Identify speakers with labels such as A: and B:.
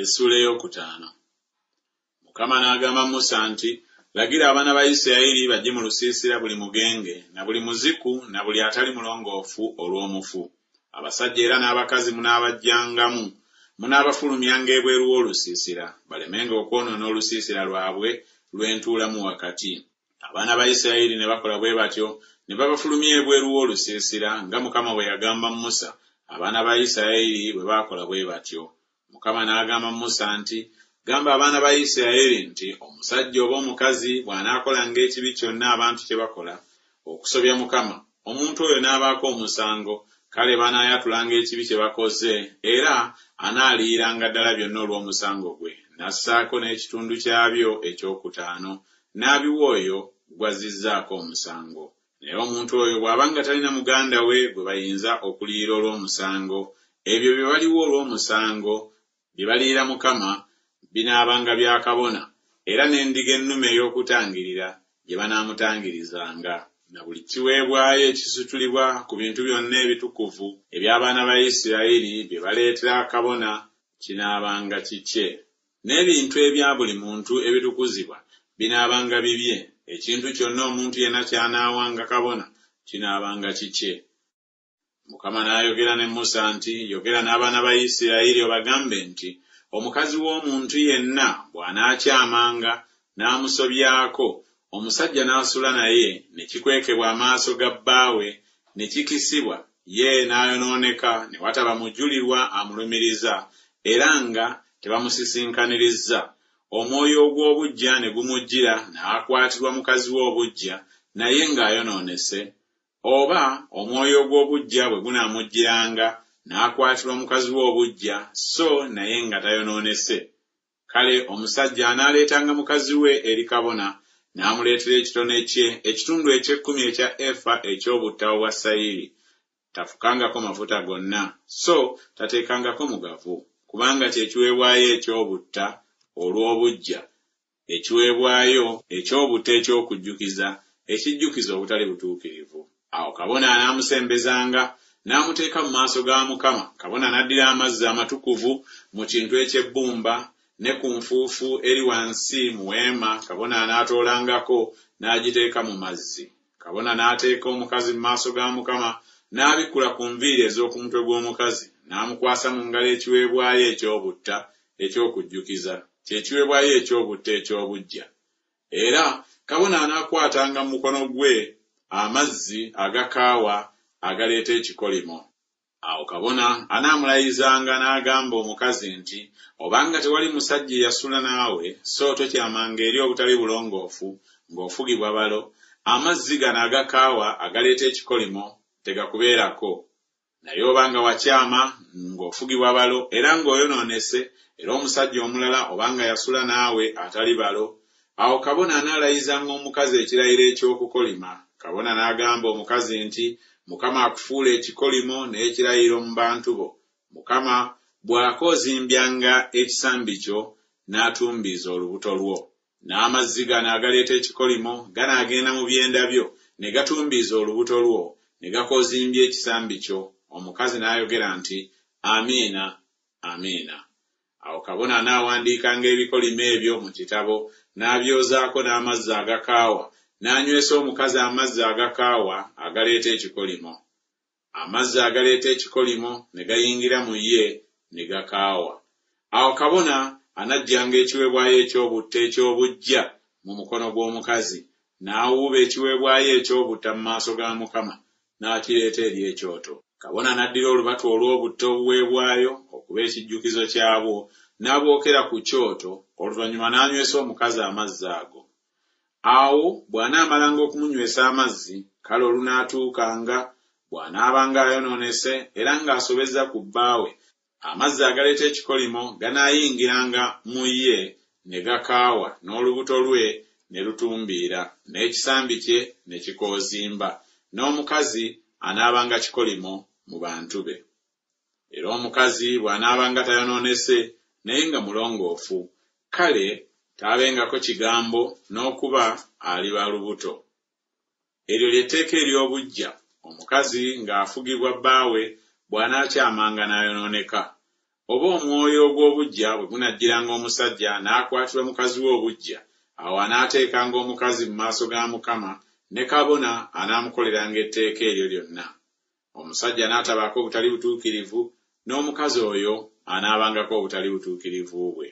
A: Essuula ey'okutaano. Mukama n'agamba Musa nti, Lagira abaana ba Isirayiri bajje mu lusiisira buli mugenge, na buli muziku, na buli atali mulongoofu olw'omufu. Abasajja era n'abakazi munaabajjangamu, munaabafulumyanga ebweru w'olusiisira, balemenga okwonoona olusiisira lwabwe lwe ntuulamu wakati. Abaana ba Isirayiri ne bakola bwe batyo, ne babafulumya ebweru w'olusiisira, nga Mukama bwe yagamba Musa, abaana ba Isirayiri bwe baakola bwe batyo. Mukama n'agamba Musa nti, Gamba abaana ba Isirayiri nti, Omusajja oba omukazi bw'anaakolanga ekibi kyonna abantu kye bakola, okusobya Mukama, omuntu oyo n'abaako omusango, kale banaayatulanga ekibi kye bakoze, era anaaliyiranga ddala byonna olw'omusango gwe, n'assaako n'ekitundu kyabyo eky'okutaano, n'abiwa oyo gw'azzizzaako omusango. Naye omuntu oyo bw'abanga talina muganda we gwe bayinza okuliyira olw'omusango, ebyo bye baliwa olw'omusango, bye baliyira Mukama, binaabanga bya kabona, era n'endiga ennume ey'okutangirira gye banaamutangirizanga. Na buli kiweebwayo ekisitulibwa ku bintu byonna ebitukuvu eby'abaana ba Isirayiri bye baleetera kabona kinaabanga kikye. N'ebintu ebya buli muntu ebitukuzibwa binaabanga bibye, ekintu kyonna omuntu yenna ky'anaawanga kabona kinaabanga kikye. Mukama n'ayogera ne Musa nti, Yogera n'abaana ba Isirayiri obagambe nti, Omukazi w'omuntu yenna bw'anaakyamanga n'amusobyako, omusajja n'asula naye, ne kikwekebwa amaaso ga bbaawe, ne kikisibwa, ye n'ayonooneka, ne wataba mujulirwa amulumiriza, era nga tebamusisinkanirizza, omwoyo ogw'obuggya ne gumujjira n'akwatirwa mukazi we obuggya, naye ng'ayonoonese, oba omwoyo ogw'obuggya bwe gunaamujjiranga n'akwatirwa mukazi we obuggya, so naye nga tayonoonese, Kale omusajja anaaleetanga mukazi we eri kabona, n'amuleetera ekitone kye, ekitundu eky'ekkumi ekya efa eky'obutta obwa sayiri. Tafukangako mafuta gonna, so tateekangako mugavu, kubanga kye kiweebwayo eky'obutta olw'obuggya, ekiweebwayo eky'obutta eky'okujjukiza, ekijjukiza obutali butuukirivu. Awo kabona anaamusembezanga, n'amuteeka mu maaso ga Mukama. Kabona n'addira amazzi amatukuvu mu kintu eky'ebbumba, ne ku nfuufu eri wansi mu weema kabona anaatoolangako n'agiteeka mu mazzi. Kabona n'ateeka omukazi mu maaso ga Mukama, n'abikkula ku nviiri ez'oku mutwe gw'omukazi, n'amukwasa mu ngalo ekiweebwayo eky'obutta eky'okujjukiza, kye kiweebwayo eky'obutta eky'obuggya. Era kabona anaakwatanga mu mukono gwe amazzi agakaawa agaleeta ekikolimo. Awo kabona anaamulayizanga n'agamba omukazi nti, Obanga tewali musajja eyasula naawe, so tokyamanga eri obutali bulongoofu ng'ofugibwa balo, amazzi gano agakaawa agaleeta ekikolimo tegakubeerako. Naye oba nga wakyama ng'ofugibwa balo era ng'oyonoonese, era omusajja omulala oba nga yasula naawe atali balo, awo kabona anaalayizanga omukazi ekirayiro eky'okukolima. Kabona n'agamba omukazi nti, Mukama akufuule ekikolimo n'ekirayiro mu bantu bo, Mukama bw'akoozimbyanga ekisambi kyo n'atumbiiza olubuto lwo. N'amazzi gano agaleeta ekikolimo ganaagenda mu byenda byo, ne gatumbiiza olubuto lwo, ne gakoozimbya ekisambi kyo. Omukazi n'ayogera nti, Amiina, amiina. Awo kabona anaawandiikanga ebikolimo ebyo mu kitabo, n'abyozaako n'amazzi agakaawa, n'anywesa omukazi amazzi agakaawa agaleeta ekikolimo. Amazzi agaleeta ekikolimo ne gayingira mu ye, ne gakaawa. Awo kabona anaggyanga ekiweebwayo eky'obutta eky'obuggya mu mukono gw'omukazi, n'awuuba ekiweebwayo eky'obutta mu maaso ga Mukama, n'akireeta eri ekyoto. Kabona n'addira olubatu olw'obutta obuweebwayo okuba ekijjukizo kyabwo, n'abwokera ku kyoto, oluvannyuma n'anywesa omukazi amazzi ago. Awo bw'anaamalanga okumunywesa amazzi, kale olunaatuukanga, bw'anaabanga ayonoonese era ng'asobezza ku bbaawe, amazzi agaleeta ekikolimo ganaayingiranga mu ye ne gakaawa, n'olubuto lwe ne lutumbiira, n'ekisambi kye ne kikoozimba, n'omukazi anaabanga kikolimo mu bantu be. Era omukazi bw'anaabanga tayonoonese, naye nga mulongoofu, kale taabengako kigambo n'okuba aliba lubuto. Eryo lye tteeka ery'obuggya, omukazi ng'afugibwa bbaawe bw'anaakyamanga n'ayonooneka. Oba omwoyo ogw'obuggya bwe gunajjiranga omusajja n'akwatirwa mukazi we obuggya, awo anaateekanga omukazi mu maaso ga Mukama, ne kabona anaamukoleranga etteeka eryo lyonna. Omusajja n'atabaako butali butuukirivu, n'omukazi oyo anaabangako obutali butuukirivu bwe.